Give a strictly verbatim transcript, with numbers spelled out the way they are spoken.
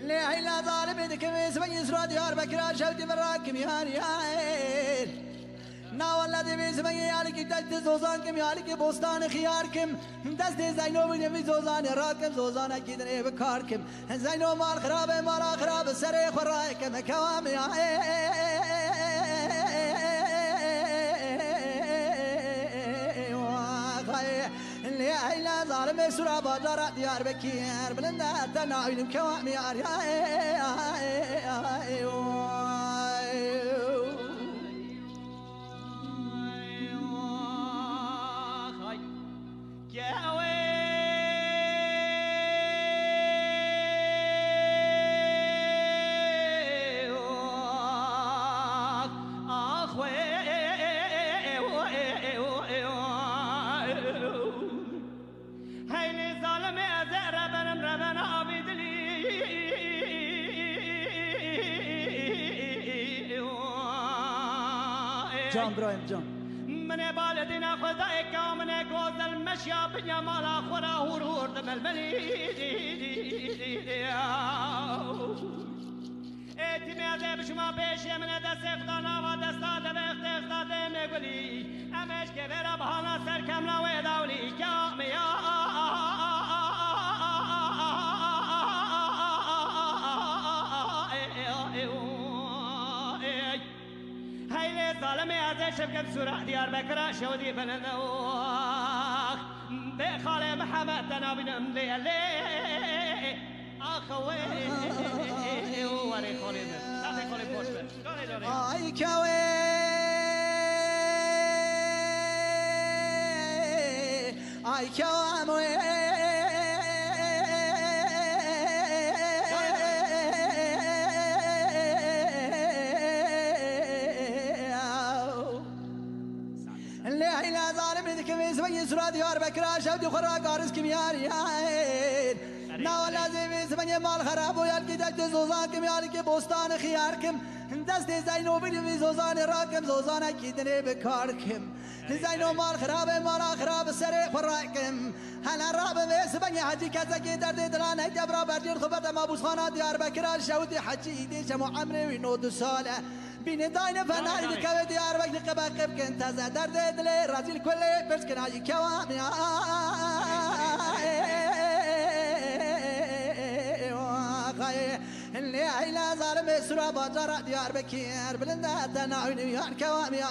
Lê heyla zalimê dikim, ê zibengî sura Diyarbekir a şewtî min rakim yar yar. Na wele dê vê zibengê ya likî deştê zozan kim, ya likî bostanê xiyar kim. Destê Zeyno bigrim vî zozanê rakim, zozanekî dinê bi kar kim. Zeyno mal xirab e, mala xirab e, serê xwe raye kim, kewa min ya. Lê heyla zalimê sura bacara Diyarbekir, bilind e te nayînim kewa min yar ya. Hey lê zalimê, ez ê rebenim, rebena avî dilî. Can birayim, can. Min ê bal dîna xwe dayê ka min e gozel meşya binya mala xwe ra hûr hûr dimilmilî. Ê tîmê ez ê bijima pêşê min e destê xwe da nava desta devê xtê xta dê me gulî. Em eşkê vê re bihana ser kemla wê dawlî kamiya. Hey lê zalimê, ez ê şevkem sura Diyarbekira şewdî bilind e. Bê xalê Mihemed te nabînim lê lê. Ax we. Warê xalê min. Tatê xalê boş ver. Şkarê darê. Ay kewe. Ay kewe moye. Lê heyla zalimê dikim, ê zibengê sura Diyarbekir a şewtî xwe ra garis kim yar yar. Na wele zê vê zibengê mal xerab û ya likî deştê zozan kim, ya likî bostanê xiyar kim. Destê Zeyno bigrim vî zozanê rakim, zozanekî dinê bi kar kim. Zeyno mal xirab e, mala xirab e, serê xwe rakim. Hele rabe vê zibengê Hecî, kesekê derdê dila neyde bira bercên xwe berde mabûsxana Diyarbekir a şewtî Hecî, dê şemo emrê wî nod û sal e. Bîne dayne fenayî dikeve Diyarbekir, qebe qe bikin teze derdê dilê rezîl kulê pirs kin ayî kewa miya. Lê heyla zalimê sura bacara Diyarbekir, bilind e te nayînim yar kewa miya.